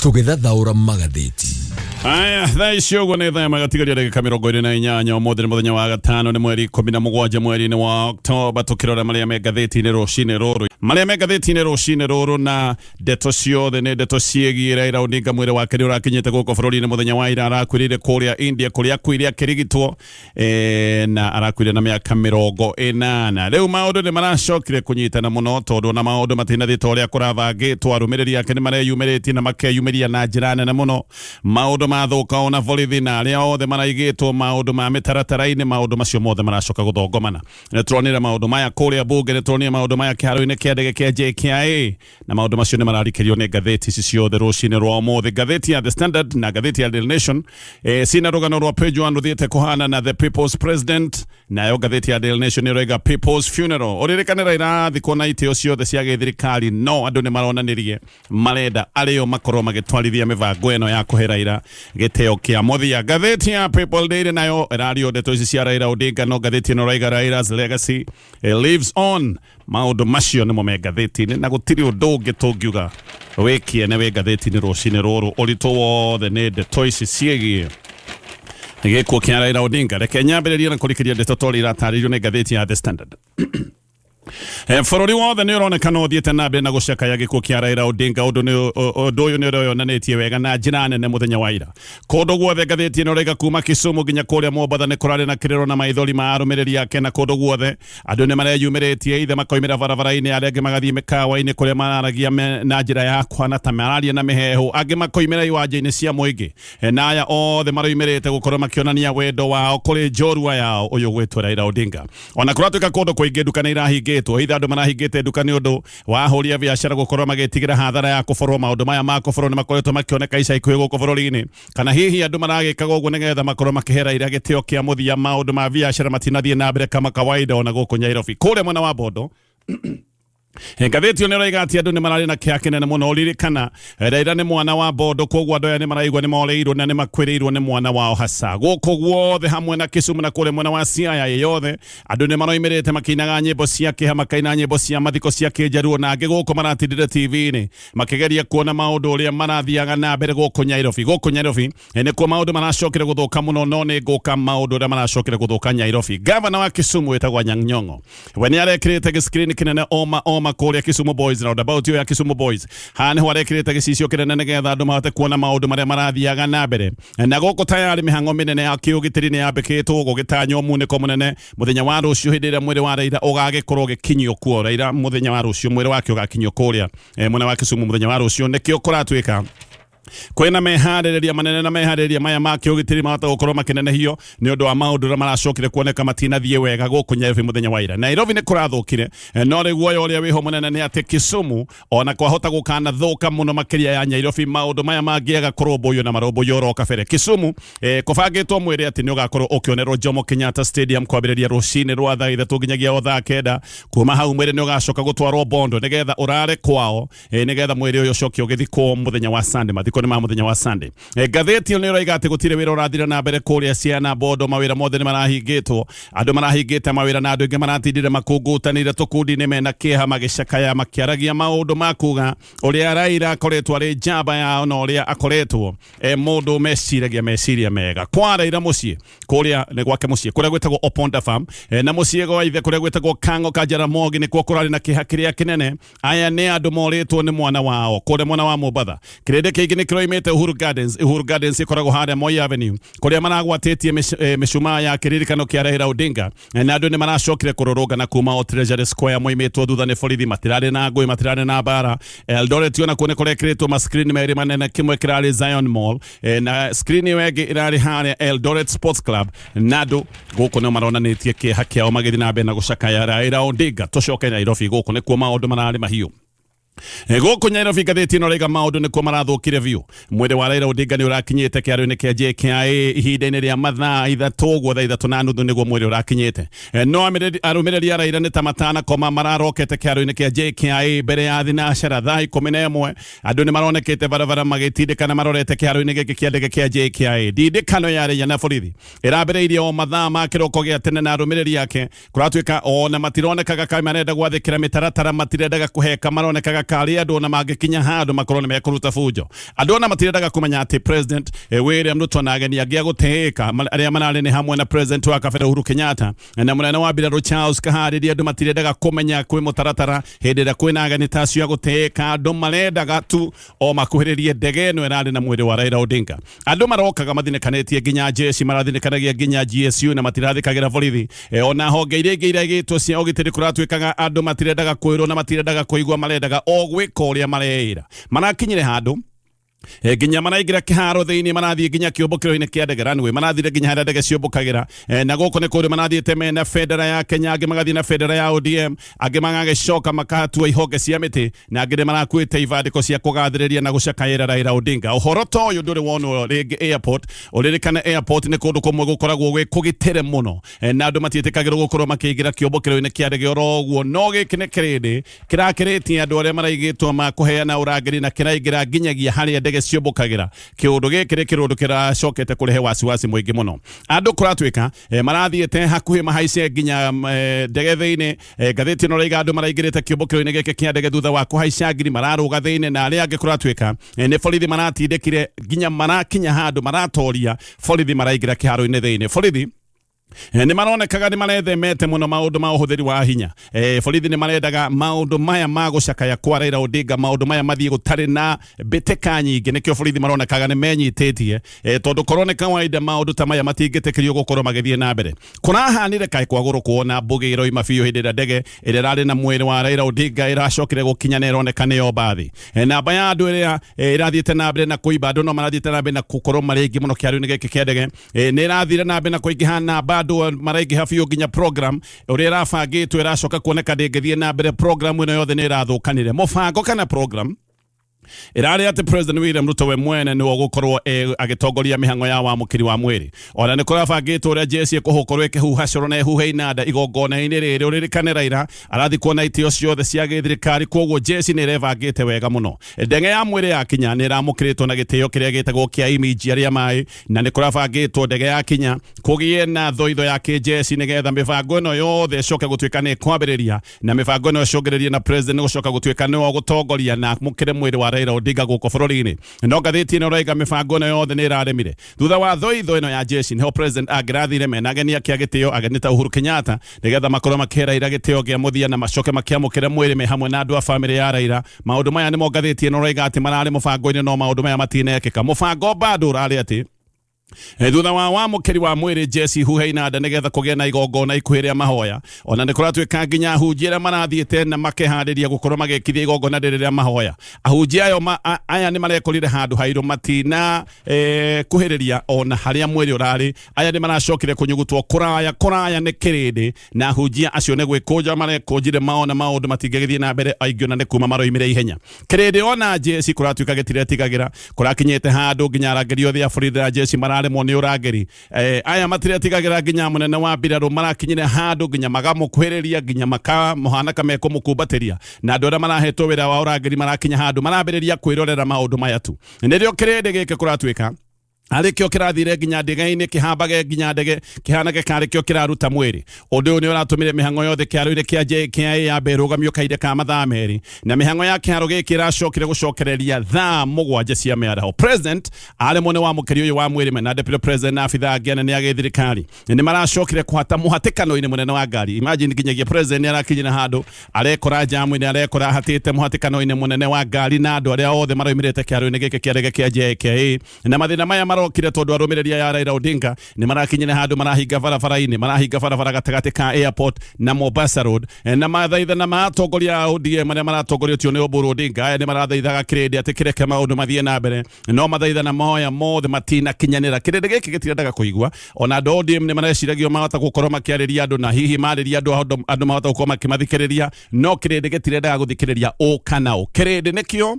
Tũgĩthathaũra magathĩti. Aya, thaa ici ũguo nĩ thaa magatigaria ndagĩka 28. Ũmũthĩ nĩ mũthenya wa gatano, nĩ mweri 17 mweri-inĩ wa Oktoba. Tũkĩrora marĩa me ngathĩti-inĩ rũcinĩ rũrũ, marĩa me ngathĩti-inĩ rũcinĩ rũrũ, na ndeto ciothe nĩ ndeto ciĩgiĩ Raila Odinga. Mwĩrĩ wake nĩ ũrakinyĩte gũkũ bũrũri-inĩ mũthenya wa ira. Arakuĩrĩire kũrĩa India kũrĩa akuire akĩrigitwo, na arakuire na mĩaka 80. Rĩu maũndũ nĩ maracokire kũnyitana mũno, tondũ ona maũndũ matinathiĩ ta ũrĩa kũrabangĩtwo. Arũmĩrĩri ake nĩ mareyumĩrĩtie na makeyumĩria na njĩra nene mũno. Maũndũ mathũka, ona borithi na arĩa othe maraigĩtwo maũndũ ma mĩtaratara-inĩ, maũndũ macio mothe maracoka gũthongomana. Nĩ turonire maũndũ maya kũrĩa bunge, nĩ turonire maũndũ maya kĩharo-inĩ kĩa ndege kĩa JKIA, na maũndũ macio nĩ mararikĩrio nĩ ngathĩti ici ciothe rũcinĩ rwa ũmũthĩ. Ngathĩti ya The Standard na ngathĩti ya Daily Nation cina rũgano rwa page 1 rũthiĩte kũhana na The People's President. Nayo ngathĩti ya Daily Nation ĩroiga People's Funeral. Ũririkane Raila athikwo na itĩo ciothe cia gĩthirikari, no andũ nĩ maronanirie marenda arĩo makorwo magĩtwarithia mĩbango ĩno ya kũhe Raila gĩtĩo kĩa mũthia. Ngathĩti ya People Daily nayo ĩrario ndeto ici cia Raila Odinga, no ngathĩti ĩno ĩraiga Raila's legacy lives on. Maũndũ macio nĩmo me ngathĩti-inĩ, na gũtirĩ ũndũ ũngĩ tũngiuga wĩ kĩene wĩ ngathĩti-inĩ rũcinĩ rũrũ. Ũritũ wothe nĩ ndeto ici ciĩgiĩ gĩkuũ kĩa Raila Odinga. Reke nyambĩrĩrie na kũrikĩria ndeto ta ũrĩa iratarĩrio nĩ ngathĩti ya The Standard. Bũrũri wothe nĩ ũronekana ũthiĩte na mbere na gũcakaya gĩkuũ kĩa Raila Odinga. Ũndũ ũyũ nĩ ũreyonanĩtie wega na njĩra nene mũthenya wa ira kũndũ guothe. Ngathĩti ĩno ĩroiga kuma Kisumu nginya kũrĩa Mombatha nĩ kũrarĩ na kĩrĩro na maithori ma arũmĩrĩri ake, na kũndũ guothe andũ nĩ mareyumĩrĩtie, ithe makoimĩra barabara-inĩ, arĩa angĩ magathiĩ mĩkawa-inĩ kũrĩa mararagia na njĩra ya kũhana ta mararia na mĩheehũ, angĩ makoimĩra iwanja-inĩ cia mũingĩ. Na aya othe maroimĩrĩte gũkorwo makĩonania wendo wao kũrĩ njorua yao ũyũ gwĩtwo Raila Odinga. Ona kũratuĩka kũndũ kũingĩ nduka nĩ irahingĩtwo, hitha andũ marahingĩte nduka nĩ ũndũ wa ahũri a biacara gũkorwo magĩtigĩra hathara ya kũborwo. Maũndũ maya ma kũborwo nĩ makoretwo makĩoneka ica ikuhĩ gũkũ bũrũri-inĩ, kana hihi andũ maragĩkaga ũguo nĩgetha makorwo makĩhe Raila gĩtĩo kĩa mũthia. Maũndũ ma biacara matinathiĩ na mbere kama kawaida ona gũkũ Nyairobi, kũrĩa mwena wa Bondo. Ngathĩti ĩyo nĩ ĩroiga atĩ andũ nĩ mararĩ na kĩeha kĩnene mũno. Ririkana Raila nĩ mwana wa Bondo, koguo andũ aya nĩ maraigua nĩ morĩirwo na nĩ makwĩrĩirwo nĩ mwana wao hasa. Gũkũ guothe hamwe na Kisumu na kũrĩa mwena wa Siaya yothe, andũ nĩ maroimĩrĩte makĩinaga nyĩmbo cia kĩeha, makaina nyĩmbo cia mathiko cia kĩnjaruo, na angĩ gũkũ maratindire TV-inĩ makĩgeria kuona maũndũ ũrĩa marathiaga na mbere gũkũ Nyairobi. Gũkũ Nyairobi nĩkuo maũndũ maracokire gũthũka mũno, no nĩ ngũka maũndũ ũrĩa maracokire gũthũka Nyairobi. Gavana wa Kisumu wĩtagwo Anyang' Nyong'o we nĩ arekĩrĩte gĩskrini kĩnene oma oma kũrĩa Kisumu Boys roundabout ĩyo ya Kisumu Boys. Haha nĩho arekĩrĩte gĩcicio kĩnene nĩgetha andũ mahote kuona maũndũ marĩa marathiaga na mbere. Na gũkũ tayarĩ mĩhang'o mĩnene ya kĩũgitĩri nĩ yambĩkĩtwo, gũgĩtanywo munĩko mũnene mũthenya wa rũciũ hĩndĩ ĩrĩa mwĩrĩ wa Raila ũgagĩkorwo ũgĩkinyio kuo. Raila mũthenya wa rũciũ mwĩrĩ wake ũgakinyio kũrĩa mwena wa Kisumu mũthenya wa rũciũ. Nĩkĩo kũratuĩka kwĩna meharĩrĩria manene, na meharĩrĩria maya ma kĩũgitĩri mahota gũkorwo makĩnenehio nĩ ũndũ wa maũndũ ũrĩa maracokire kuoneka matinathiĩ wega gũkũ Nairobi mũthenya wa ira. Nairobi nĩ kũrathũkire, no rĩu guoya ũrĩa wĩho mũnene nĩ atĩ Kisumu ona kwahota gũkanathũka mũno makĩria ya Nairobi, maũndũ maya mangĩaga kũrũmbũiyo na marũmbũiyo oro kabere. Kisumu kũbangĩtwo mwĩrĩ atĩ nĩ ũgakorwo ũkĩonerwo Jomo Kenyatta Stadium kwambĩrĩria rũcinĩ rwa thaa 3 nginyagia o thaa 9. Kuma hau mwĩrĩ nĩ ũgacoka gũtwarwo Bondo nĩgetha ũrare kwao, nĩgetha mwĩrĩ ũyũ ũcoke ũgĩthikwo mũthenya wa Sunday. Mathiko nĩ ma mũthenya wa Sunday. Ngathĩti ĩyo nĩ ĩroiga atĩ gũtirĩ wĩra ũrathira na mbere kũrĩa ciana Bondo, mawĩra mothe nĩ marahingĩtwo, andũ marahingĩte mawĩra, na andũ aingĩ maratindire makungutanĩire tũkundi-inĩ mena kĩeha, magĩcakaya, makĩaragia maũndũ ma kuga ũrĩa Raila akoretwo arĩ njamba yao na ũrĩa akoretwo mũndũ meciragia meciria mega. Kwa Raila mũciĩ kũrĩa nĩ gwake mũciĩ kũrĩa gwĩtagwo Oponda Farm, na mũciĩ gwa ithe kũrĩa gwĩtagwo Kang'o ka Jaramogi nĩkuo kũrarĩ na kĩeha kĩrĩa kĩnene. Aya nĩ andũ morĩtwo nĩ mwana wao kũrĩa mwena wa Mombatha. Kĩrĩndĩ kĩingĩ nĩ kĩroimĩte Uhuru Gardens. Uhuru Gardens ĩkoragwo harĩa Moi Avenue, kũrĩa maragwatĩtie mĩcumaa ya kĩririkano kĩa Raila Odinga. Na andũ nĩ maracokire kũrũrũngana kuma o Treasury Square moimĩtwo thutha nĩ borithi. Matirarĩ na ngũĩ, matirarĩ na mbara. Eldoret onakuo nĩ kũrekĩrĩtwo ma screen merĩ manene, kĩmwe kĩrarĩ Zion Mall, na screen ĩyo ĩngĩ ĩrarĩ harĩa Eldoret Sports Club. Na andũ gũkũ nĩo maronanĩtie kĩeha kĩao magĩthiĩ na mbere na gũcakaya Raila Odinga. Tũcoke Nairobi, gũkũ nĩkuo maũndũ mararĩ mahiũ. Gũkũ Nairobi ngathĩti ĩno ĩraiga maũndũ nĩkuo marathũkire biũ. Mwĩrĩ wa Raila Odinga nĩ ũrakinyĩte kĩharo-inĩ kĩa JKIA ihinda-inĩ rĩa mathaa 3 ũguo, thaa 3:30 nĩguo mwĩrĩ ũrakinyĩte. No arũmĩrĩri a Raila nĩ ta matanakoma, mararokete kĩharo-inĩ kĩa JKIA mbere ya thinacara thaa 11. Andũ nĩ maronekete barabara magĩtindĩkana marorete kĩharo-inĩ gĩkĩ kĩa ndege kĩa JKIA. Ndindĩkano ya raia na borithi ĩrambĩrĩirie o mathaa ma kĩroko gĩa tene, na arũmĩrĩri ake kũratuĩka ona matironekaga kaĩ marenda gwathĩkĩra mĩtaratara, matirendaga kũheka, maronekaga Karĩ andũ ona mangĩkinya handũ makorwo nĩ mekũruta bunjo, andũ ona matirendaga kũmenya atĩ President William Ruto na ageni angĩ a gũtĩĩka arĩa mararĩ nĩ hamwe na President wa kabere Uhuru Kenyatta na mũnene wa mbirarũ Charles Kaharĩria. Andũ matirendaga kũmenya kwĩ mũtaratara hĩndĩ ĩrĩa kwĩna ageni ta acio a gũtĩĩka. Andũ marendaga tu o makuhĩrĩrie ndege ĩno ĩrarĩ na mwĩrĩ wa Raila Odinga. Andũ marokaga mathinĩkanĩtie nginya jeshi, marathinĩkanagia nginya GSU na matirathĩkagĩra borithi. Ona honge iria ingĩ iraigĩtwo cia ũgitĩri, kũratuĩkaga andũ matirendaga kwĩrwo na matirendaga kũigua, marendaga o gwĩka ũrĩa mareĩra. Marakinyire handũ nginya maraingĩra kĩharo thĩinĩ, marathiĩ nginya kĩũmbũkĩro-inĩ kĩa ndege, runway, marathire nginya harĩa ndege ciũmbũkagĩra. Na gũkũ nĩ kũndũ marathiĩte mena bendera ya Kenya, angĩ magathiĩ na bendera ya ODM, angĩ magagĩcoka makahatua ihonge cia mĩtĩ, na angĩ nĩ marakuĩte ibandĩko cia kũgathĩrĩria na gũcakaĩra Raila Odinga. Ũhoro ta ũyũ ndũrĩ wonwo rĩngĩ airport. Ũririkane airport nĩ kũndũ kũmwe gũkoragwo gwĩ kũgitĩre mũno, na andũ matiĩtĩkagĩrwo gũkorwo makĩingĩra kĩũmbũkĩro-inĩ kĩa ndege oro ũguo, no gĩkĩ nĩ kĩrĩndĩ kĩrakĩrĩtie andũ arĩa maraigĩtwo ma kũheana ũrangĩri na kĩraingĩra nginyagia harĩa ndege ciũmbũkagĩra. Kĩũndũ gĩkĩ nĩ kĩrũndũ kĩracokete kũrehe wasiwasi mũingĩ mũno. Andũ kũratuĩka marathiĩte hakuhĩ mahaice nginya ndege thĩinĩ. Ngathĩti ĩno ĩraiga andũ maraingĩrĩte kĩũmbũkĩro-inĩ gĩkĩ kĩa ndege thutha wa kũhaica ngiri, mararũga thĩinĩ, na arĩa angĩ kũratuĩka nĩ borithi maratindĩkire nginya marakinya handũ maratoria borithi, maraingĩra kĩharo-inĩ thĩinĩ. Borithi nĩ maronekaga nĩ marethemete mũno maũndũ ma ũhũthĩri wa hinya. Borithi nĩ marendaga maũndũ maya ma gũcakaya kwa Raila Odinga, maũndũ maya mathiĩ gũtarĩ na mbĩtĩka nyingĩ. Nĩkĩo borithi maronekaga nĩ menyitĩtie, tondũ korwo nĩ kawaida maũndũ ta maya matingĩtĩkĩrio gũkorwo magĩthiĩ na mbere. Kũrahanire kaĩ kwagũrũ kuona mbũgĩ ĩroima biũ hĩndĩ ĩrĩa ndege ĩrĩa ĩrarĩ na mwĩrĩ wa Raila Odinga ĩracokire gũkinya na ĩroneka nĩyo mbathi. Namba ya andũ ĩrĩa ĩrathiĩte na mbere na kũimba, andũ no marathiĩte na mbere na gũkorwo marĩ aingĩ mũno kĩharo-inĩ gĩkĩ kĩa ndege. Nĩ ĩrathire na mbere na kũingĩha namba, andũ maraingĩha biũ nginya program ũrĩa ĩrabangĩtwo ĩracoka kuoneka ndĩngĩthiĩ na mbere. Program ĩno yothe nĩ ĩrathũkanire. Mũbango kana program ĩrarĩ atĩ President William Ruto we mwene nĩwe ũgũkorwo agĩtongoria mĩhang'o ya wamũkĩri wa mwĩrĩ. Ona nĩ kũrabangĩtwo ũrĩa jeshi ĩkũhũkorwo ĩkĩhuha coro na ĩhuhe inanda igongona-inĩ rĩrĩ. Ũririkane Raila arathikwo na itĩo ciothe cia gĩthirikari, koguo jeshi nĩ ĩrebangĩte wega mũno. Ndege ya mwĩrĩ yakinya nĩ ĩramũkĩrĩtwo na gĩtĩo kĩrĩa gĩtagwo kĩa iminji arĩa maĩ, na nĩ kũrabangĩtwo ndege yakinya kũgĩe na thoitho ya kĩjeshi nĩgetha mĩbango ĩno yothe ĩcoke gũtuĩka nĩ ĩkwambĩrĩria, na mĩbango ĩno ĩcũngĩrĩrie na president gũcoka gũtuĩka nĩwe ũgũtongoria na amũkĩre mwĩrĩ wa Raila Odinga gũkũ bũrũri-inĩ. No ngathĩti ĩno ĩraiga mĩbango ĩno yothe nĩ ĩraremire. Thutha wa thoitho ĩno ya jeshi nĩho president angĩrathire mena ageni ake a gĩtĩo, ageni ta Uhuru Kenyatta, nĩgetha makorwo makĩhe Raila gĩtĩo gĩa mũthia na macoke makĩamũkĩre mwĩrĩ me hamwe na andũ a famĩlĩ ya Raila. Maũndũ maya nĩmo ngathĩti ĩno ĩraiga atĩ mararĩ mũbango-inĩ, no maũndũ maya matinekĩka. Mũbango bado ũrarĩ atĩ thutha wa wamũkĩri wa mwĩrĩ, jeci huhe inanda nĩgetha kũgĩe na igongona ikuhĩ rĩa mahoya. Ona nĩ kũratuĩka nginya ahunjia arĩa marathiĩte na makeharĩria gũkorwo magĩkithia igongona rĩrĩ rĩa mahoya, ahunjia ayo aya nĩ marekorire handũ hairũ matina kuhĩrĩria ona harĩa mwĩrĩ ũrarĩ. Aya nĩ maracokire kũnyugutwo kũraya kũraya nĩ kĩrĩndĩ, na ahunjia acio nĩ gwĩkũnja marekũnjire maona maũndũ matingĩgĩthiĩ na mbere. Aingĩ ona nĩ kuma maroimire ihenya. Kĩrĩndĩ ona jeci kũratuĩka gĩtiretigagĩra. Kũrakinyĩte handũ nginya arangĩri othe a borithi na jeci mararemwo nĩ ũrangĩri. Aya matiretigagĩra nginya mũnene wa mbirarũ, marakinyire handũ nginya magamũkuhĩrĩria, nginya makamũhana ka mekũmũkumbatĩria, na andũ arĩa marahetwo wĩra wa ũrangĩri marakinya handũ marambĩrĩria kwĩrorera maũndũ maya tu. Nĩrĩo kĩrĩndĩ gĩkĩ kũratuĩka arĩ kĩo kĩrathire nginya ndege-inĩ, kĩhambage nginya ndege kĩhanage karĩ kĩo kĩraruta mwĩrĩ. Ũndũ ũyũ nĩ ũratũmire mĩhang'o yothe kĩharo-inĩ kĩa JKIA yambe ĩrũgamio kahinda ka mathaa 2, na mĩhang'o ya kĩharo gĩkĩ ĩracokire gũcokereria thaa 7 cia mĩaraho. President aremwo nĩ wamũkĩri ũyũ wa mwĩrĩ mena deputy president na abithaa angĩ anene a gĩthirikari nĩ maracokire kũhata mũhatĩkano-inĩ mũnene wa ngari. Imagine, nginyagia president nĩ arakinyĩra handũ arekora jamu-inĩ, arekora ahatĩte mũhatĩkano-inĩ mũnene wa ngari na andũ arĩa othe maroimĩrĩte kĩharo-inĩ gĩkĩ kĩa ndege kĩa JKIA. Na mathĩna maya marokire tondũ arũmĩrĩri aya a Raila Odinga nĩ marakinyire handũ marahinga barabara-inĩ, marahinga barabara gatagatĩ ka airport na Mombasa Road. Na mathaithana ma atongoria a ODM arĩa maratongoretio nĩ Oburu Odinga, aya nĩ marathaithaga kĩrĩndĩ atĩ kĩreke maũndũ mathiĩ na mbere, no mathaithana moya mothe matinakinyanĩra. Kĩrĩndĩ gĩkĩ gĩtirendaga kũigua. Ona andũ a ODM nĩ mareciragio mahota gũkorwo makĩarĩria andũ, na hihi marĩria andũ, andũ mahota gũkorwo makĩmathikĩrĩria, no kĩrĩndĩ gĩtirendaga gũthikĩrĩria ũ kana ũ. Kĩrĩndĩ nĩkĩo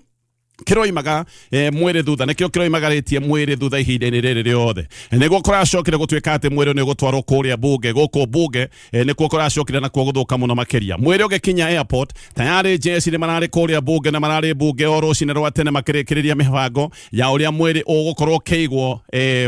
Kĩroimaga mwĩrĩ thutha, nĩkĩo kĩroimagarĩtie mwĩrĩ thutha ihinda-inĩ rĩrĩ rĩothe. Nĩguo kũracokire gũtuĩka atĩ mwĩrĩ nĩ ũgũtwarwo kũrĩa bunge, gũkũ bunge nĩkuo kũracokire nakuo gũthũka mũno makĩria. Mwĩrĩ ũgĩkinya airport tayarĩ jeshi nĩ mararĩ kũrĩa bunge na mararĩ bunge o rũcinĩ rwa tene makĩrĩkĩrĩria mĩbango ya ũrĩa mwĩrĩ ũgũkorwo ũkĩigwo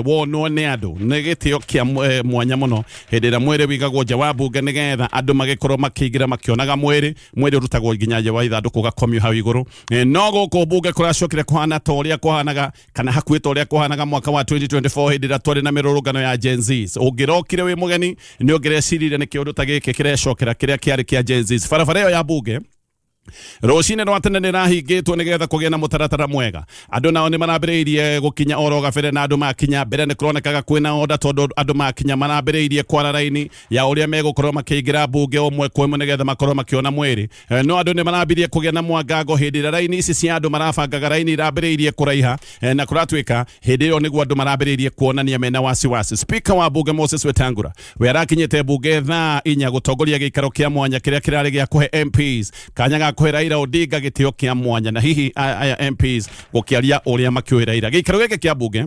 wonwo nĩ andũ. Nĩ gĩtĩo kĩa mwanya mũno hĩndĩ ĩrĩa mwĩrĩ wĩigagwo nja wa bunge nĩgetha andũ magĩkorwo makĩingĩra makĩonaga mwĩrĩ. Mwĩrĩ ũrutagwo nginya nja wa ithandũkũ ũgakomio hau igũrũ. No gũkũ bunge kũracokire kũhana ta ũrĩa kũhanaga kana hakuhĩ ta ũrĩa kũhanaga mwaka wa 2024 hĩndĩ ĩrĩa twarĩ na mĩrũrũngano ya Gen Zs. Ũngĩrokire wĩ mũgeni nĩ ũngĩreciririe nĩ kĩũndũ ta gĩkĩ kĩrecokera kĩrĩa kĩarĩ kĩa Gen Zs. Barabara ĩyo ya bunge rũcinĩ rwa tene nĩ ĩrahingĩtwo nĩgetha kũgĩe na mũtaratara mwega. Andũ nao nĩ marambĩrĩirie gũkinya oro gabere, na andũ makinya mbere nĩ kũronekaga kwĩna oda tondũ andũ makinya marambĩrĩirie kwara raini ya ũrĩa megũkorwo makĩingĩra mbunge ũmwe kwa ĩmwe nĩgetha makorwo makĩona mwĩrĩ. No andũ nĩ marambirie kũgĩa na mwangango hĩndĩ ĩrĩa raini ici cia andũ marabangaga raini irambĩrĩirie kũraiha, na kũratuĩka hĩndĩ ĩyo nĩguo andũ marambĩrĩirie kuonania mena wasiwasi. Speaker wa bunge Moses Wetangula we arakinyĩte bunge thaa 4 gũtongoria gĩikaro kĩa mwanya kĩrĩa kĩrarĩ gĩa kũhe MPs kanya ga kũhe Raila Odinga gĩtĩo kĩa mwanya, na hihi aya MPs gũkĩaria ũrĩa makĩũĩ Raila. Gĩikaro gĩkĩ kĩa bunge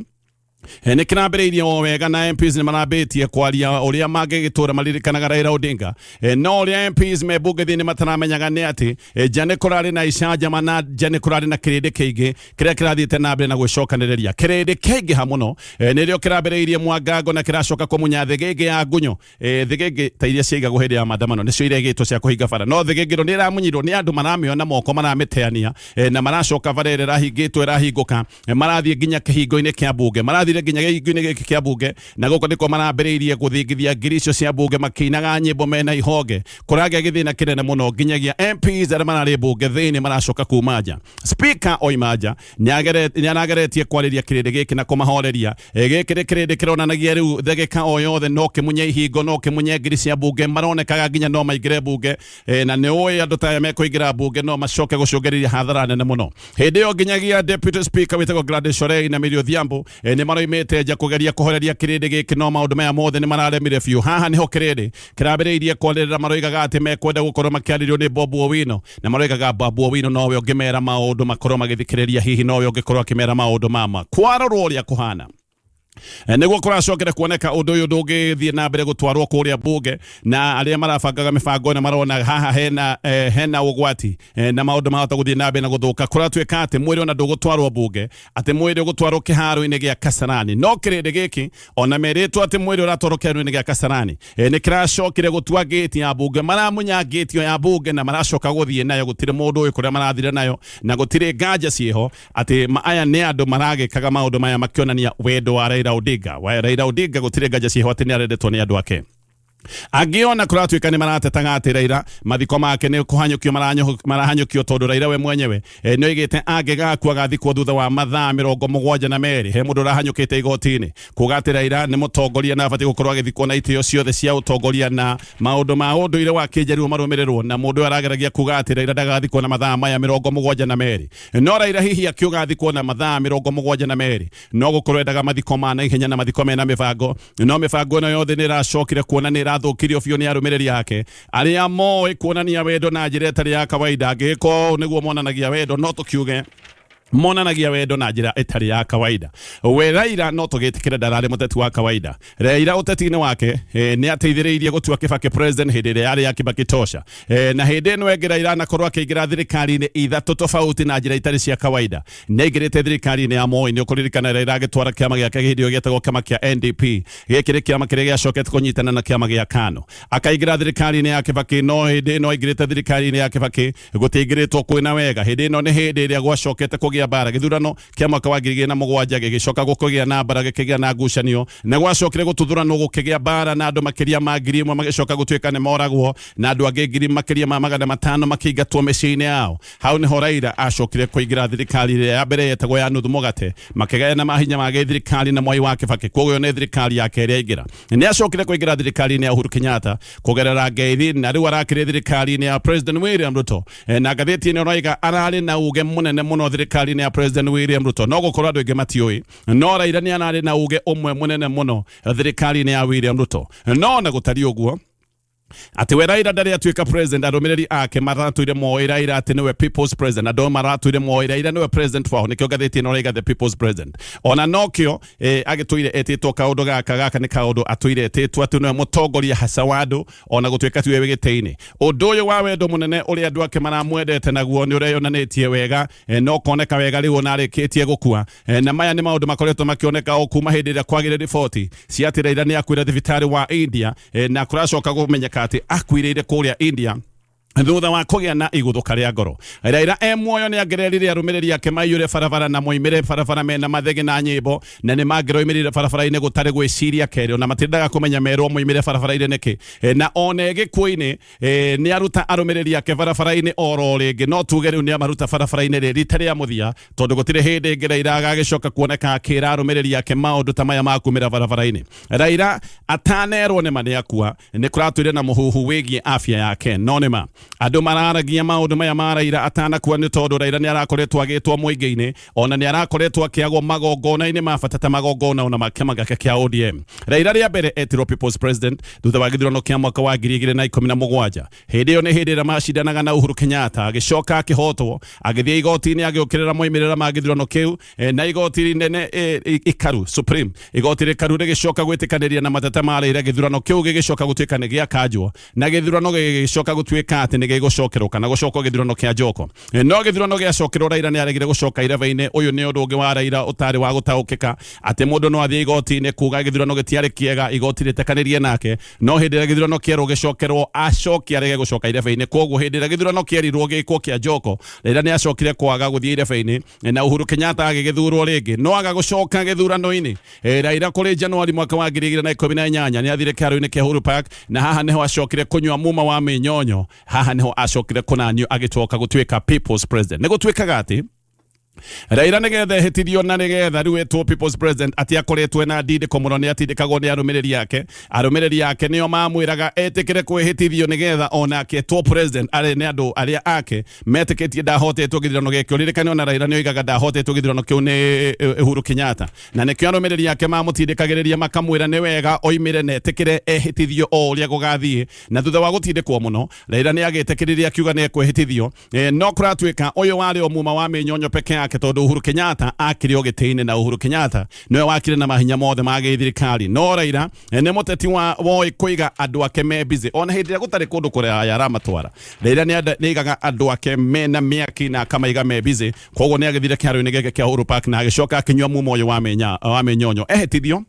nĩ kĩrambĩrĩirie o wega na MPs nĩ marambĩtie kwaria ũrĩa mangĩgĩtũra maririkanaga Raila Odinga. No ũrĩa MPs me bunge thĩinĩ mataramenyaga nĩ atĩ nja nĩ kũrarĩ na icanjama na nja nĩ kũrarĩ na kĩrĩndĩ kĩingĩ kĩrĩa kĩrathiĩte na mbere na gwĩcokanĩrĩria. Kĩrĩndĩ kĩaingĩha mũno nĩrĩo kĩrambĩrĩirie mwangango na kĩracoka kũmunya thĩgĩngĩ ya ngunyo. Thĩgĩngĩ ta iria ciaigagwo hĩndĩ ya maandamano nĩcio iregĩtwo cia kũhinga bara, no thĩgĩngĩ ĩno nĩ ĩramunyirwo nĩ andũ maramĩona moko maramĩteania, na maracoka bara ĩrĩa ĩrahingĩtwo ĩrahingũka. Marathiĩ nginya kĩhingo-inĩ kĩa bunge, marathire nginya kĩhingo-inĩ gĩkĩ kĩa bunge, na gũkũ nĩkuo marambĩrĩirie gũthingithia ngiri icio cia bunge makĩinaga nyĩmbo mena ihonge. Kũragĩa gĩthĩna kĩnene mũno nginyagia MPs arĩa mararĩ bunge thĩinĩ maracoka kuma nja. Speaker oima nja nĩ arageretie kwarĩria kĩrĩndĩ gĩkĩ na kũmahoreria. Gĩkĩ nĩ kĩrĩndĩ kĩronanagia rĩu thegeka o yothe no kĩmunye ihingo, no kĩmunye ngiri cia bunge, maronekaga nginya no maingĩre bunge, na nĩ ũĩ andũ ta aya mekũingĩra bunge no macoke gũcũngĩrĩria hathara nene mũno. Hĩndĩ ĩyo nginyagia Deputy Speaker wĩtagwo Gladys Shorei na Millie Odhiambo nĩ maroimĩte nja kũgeria kũhoreria kĩrĩndĩ gĩkĩ, no maũndũ maya mothe nĩ mararemire biũ. Haha nĩho kĩrĩndĩ kĩrambĩrĩirie kwarĩrĩra, maroigaga atĩ mekwenda gũkorwo makĩarĩrio nĩ Bob Owino, na maroigaga Babu Owino nowe ũngĩmera maũndũ makorwo magĩthikĩrĩria, hihi nowe ũngĩkorwo akĩmera maũndũ mama. Kwarorwo ũrĩa kũhana nĩguo kũracokera kuoneka ũndũ ũyũ ndũngĩthiĩ na mbere gũtwarwo kũrĩa bunge, na arĩa marabangaga mĩbango ĩno marona haha hena ũgwati, na maũndũ mahota gũthiĩ na mbere na gũthũka. Kũratuĩka atĩ mwĩrĩ ona ndũgũtwarwo bunge, atĩ mwĩrĩ ũgũtwarwo kĩharo-inĩ gĩa Kasarani. No kĩrĩndĩ gĩkĩ ona merĩtwo atĩ mwĩrĩ ũratwarwo kĩharo-inĩ gĩa Kasarani, nĩ kĩracokire gũtua ngĩti ya bunge, maramunya ngĩti ĩyo ya bunge na maracoka gũthiĩ nayo. Gũtirĩ mũndũ ũĩ kũrĩa marathire nayo, na gũtirĩ nganja ciĩho atĩ aya nĩ andũ maragĩkaga maũndũ maya makĩonania wendo wa Raila Odinga. Wa Raila Odinga gũtirĩ nganja ciĩho atĩ nĩ arendetwo nĩ andũ ake. Angĩona kũratuĩka nĩ maratetaga atĩ Raila mathiko make nĩ kũhanyũkio marahanyũkio, tondũ Raila we mwenyewe nĩ oigĩte angĩgakua agathikwo thutha wa mathaa 72. He mũndũ ũrahanyũkĩte igoti-inĩ kuga atĩ Raila nĩ mũtongoria na abatiĩ gũkorwo agĩthikwo na itĩo ciothe cia ũtongoria na maũndũ ma ũndũire wa kĩnjaruo marũmĩrĩrwo, na mũndũ ũyũ arageragia kuga atĩ Raila ndagathikwo na mathaa maya 72. No Raila hihi akiuga athikwo na mathaa 72 no gũkorwo endaga mathiko ma naihenya na mathiko mena mĩbango, no mĩbango ĩno yothe nĩ ĩracokire kuona nĩ ĩrathũkirio biũ nĩ arũmĩrĩri ake arĩa moĩ kuonania wendo na njĩra ĩtarĩ ya kawaida. Angĩgĩkorwo ũũ nĩguo monanagia wendo, no tũkiuge monanagia wendo na njĩra ĩtarĩ ya kawaida. We Raila no tũgĩtĩkĩre ndararĩ mũteti wa kawaida. Raila ũteti-inĩ wake nĩ ateithĩrĩirie gũtua Kibaki president hĩndĩ ĩrĩa yarĩ ya Kibaki tosha, na hĩndĩ ĩno ĩngĩ Raila anakorwo akĩingĩra thirikari-inĩ ithatũ tofauti na njĩra itarĩ cia kawaida. Nĩ aingĩrĩte thirikari-inĩ ya Moi, nĩ ũkũririkana Raila agĩtwara kĩama gĩake hĩndĩ ĩyo gĩetagwo kĩama kĩa NDP. Gĩkĩ nĩ kĩama kĩrĩa gĩacokete kũnyitana na kĩama gĩa KANU. Akaingĩra thirikari-inĩ ya Kibaki, no hĩndĩ ĩno aingĩrĩte thirikari-inĩ ya Kibaki gũtiaingĩrĩtwo kwĩna wega. Hĩndĩ ĩno nĩ hĩndĩ ĩrĩa gwacokete kũgĩa mbara. Gĩthurano kĩa mwaka wa 2007 gĩgĩcoka gũkĩgĩa na mbara, gĩkĩgĩa na ngucanio, na gwacokire gũtuthuranwo gũkĩgĩa mbara, na andũ makĩria ma 1000 magĩcoka gũtuĩka nĩ moragwo, na andũ angĩ ngiri makĩria ma 500 makĩingatwo mĩciĩ-inĩ yao. Hau nĩho Raila acokire kũingĩra thirikari ĩrĩa ya mbere yetagwo ya nuthu mũgate, makĩgayana mahinya ma gĩthirikari na Mwai wa Kibaki. Koguo ĩyo nĩ thirikari ya kerĩ aingĩra. Nĩ acokire kũingĩra thirikari-inĩ ya Uhuru Kenyatta kũgerera ngeithi, na rĩu arakĩrĩ thirikari-inĩ ya President William Ruto. Na ngathĩti ĩno ĩroiga ararĩ na uge mũnene mũno thirikari-inĩ ya President William Ruto. No gũkorwo andũ aingĩ matiũĩ, no Raila nĩ ararĩ na uge ũmwe mũnene mũno thirikari-inĩ ya William Ruto. No ona gũtariĩ ũguo, Atĩ we Raila ndarĩ atuĩka president, arũmĩrĩri ake maratũire moĩ Raila atĩ nĩwe people's president, andũ maratũire moĩ Raila nĩwe president wao, nĩkĩo ngathĩti ĩno ĩraiga the people's president. Ona nokĩo agĩtũire etĩtwo kaũndũ gaka, gaka nĩ kaũndũ atũire etĩtwo atĩ nĩwe mũtongoria haca wa andũ, ona gũtuĩka tiwe wĩ gĩtĩ-inĩ. Ũndũ ũyũ wa wendo mũnene ũrĩa andũ ake maramwendete naguo nĩ ũreyonanĩtie wega, na ũkoneka wega rĩu ona arĩkĩtie gũkua. Na maya nĩ maũndũ makoretwo makĩoneka o kuma hĩndĩ ĩrĩa kwagĩre riboti cia atĩ Raila nĩ akuire thibitarĩ wa India, na kũracoka kũmenyeka atĩ akuirĩire kũrĩa India thutha wa kũgĩa na igũthũka rĩa ngoro. Raila e muoyo nĩ angererire arũmĩrĩri ake maiyũre barabara na moimĩre barabara mena mathege na nyĩmbo, na nĩ mangĩroimĩrire barabara-inĩ gũtarĩ gwĩciria kerĩ, ona matiendaga kũmenya merwo moimĩre barabara-inĩ nĩkĩ. Na ona e gĩkuũ-inĩ, nĩ aruta arũmĩrĩri ake barabara-inĩ oro rĩngĩ, no tuge rĩu nĩ amaruta barabara-inĩ rĩ rita rĩa mũthia, tondũ gũtirĩ hĩndĩ ĩngĩ Raila agagĩcoka kuoneka akĩra arũmĩrĩri ake maũndũ ta maya ma kumĩra barabara-inĩ. Raila atanerwo nĩma nĩ akua, nĩ kũratũire na mũhuhu wĩgiĩ afya yake, no nĩma andũ mararagia maũndũ maya ma Raila atanakua nĩ tondũ Raila nĩ arakoretwo agĩtwo mũingĩ-inĩ, ona nĩ arakoretwo akĩagwo magongona-inĩ ma bata ta magongona ona ma kĩama gĩake kĩa ODM. Raila rĩa mbere etirwo People's President thutha wa gĩthurano kĩa mwaka wa 2017. Hĩndĩ ĩyo nĩ hĩndĩ ĩrĩa macindanaga na Uhuru Kenyatta, agĩcoka akĩhotwo, agĩthiĩ igoti-inĩ agĩũkĩrĩra moimĩrĩra ma gĩthurano kĩu, na igoti inene, ikaru Supreme, igoti rĩkaru rĩgĩcoka gwĩtĩkanĩria na mateta ma Raila, gĩthurano kĩu gĩgĩcoka gũtuĩka nĩ gĩakanjwo, na gĩthurano gĩgĩcoka gũtuĩka atĩ nĩ gĩgũcokerwo kana gũcokwo gĩthurano kĩa njoko. No gĩthurano gĩacokerwo Raila nĩ aregire gũcoka irebe-inĩ. Ũyũ nĩ ũndũ ũngĩ wa Raila ũtarĩ wa gũtaũkĩka, atĩ mũndũ no athiĩ igoti-inĩ kuga gĩthurano gĩtiarĩ kĩega, igoti rĩtekanĩrie nake, no hĩndĩ ĩrĩa gĩthurano kĩerwo gĩcokerwo acoke arege gũcoka irebe-inĩ. Koguo hĩndĩ ĩrĩa gĩthurano kĩerirwo gĩkwo kĩa njoko, Raila nĩ acokire kwaga gũthiĩ irebe-inĩ, na Uhuru Kenyatta agĩgĩthurwo rĩngĩ, no aga gũcoka gĩthurano-inĩ. Raila kũrĩ Januari mwaka wa 2018 nĩ athire kĩharo-inĩ kĩa Uhuru Park, na haha nĩho acokire kũnyua muma wa mĩnyonyo, haha nĩho acokire kũnanio agĩcoka gũtuĩka People's President. Nĩ gũtuĩkaga atĩ Raila nĩgetha ehĩtithio na nĩgetha rĩu etwo People's President atĩ akoretwo ena ndindĩko mũno, nĩ atindĩkagwo nĩ arũmĩrĩri ake. Arũmĩrĩri ake nĩo mamwĩraga etĩkĩre kwĩhĩtithio nĩgetha onake etwo president, arĩ nĩ andũ arĩa ake metĩkĩtie ndahotetwo gĩthurano gĩkĩ. Ũririkane ona Raila nĩ oigaga ndahotetwo gĩthurano kĩu nĩ Uhuru Kenyatta, na nĩkĩo arũmĩrĩri ake mamũtindĩkagĩrĩria makamwĩra nĩ wega oimĩre na etĩkĩre ehĩtithio o ũrĩa gũgathiĩ. Na thutha wa gũtindĩkwo mũno, Raila nĩ agĩtĩkĩrire akiuga nĩ ekwĩhĩtithio. No kũratuĩka ũyũ warĩ o muma wa mĩnyonyo peke yake, tondũ Uhuru Kenyatta akĩrĩ o gĩtĩ-inĩ, na Uhuru Kenyatta nĩwe wakire na mahinya mothe ma gĩthirikari. No Raila nĩ mũteti wa woĩ kũiga andũ ake me busy, ona hĩndĩ ĩrĩa gũtarĩ kũndũ kũraya aramatwara. Raila nĩ aigaga andũ ake mena mĩaki na akamaiga me busy. Koguo nĩ agĩthire kĩharo-inĩ gĩake kĩa Uhuru Park na agĩcoka akĩnyua muma ũyũ wa mĩnyonyo ehĩtithio.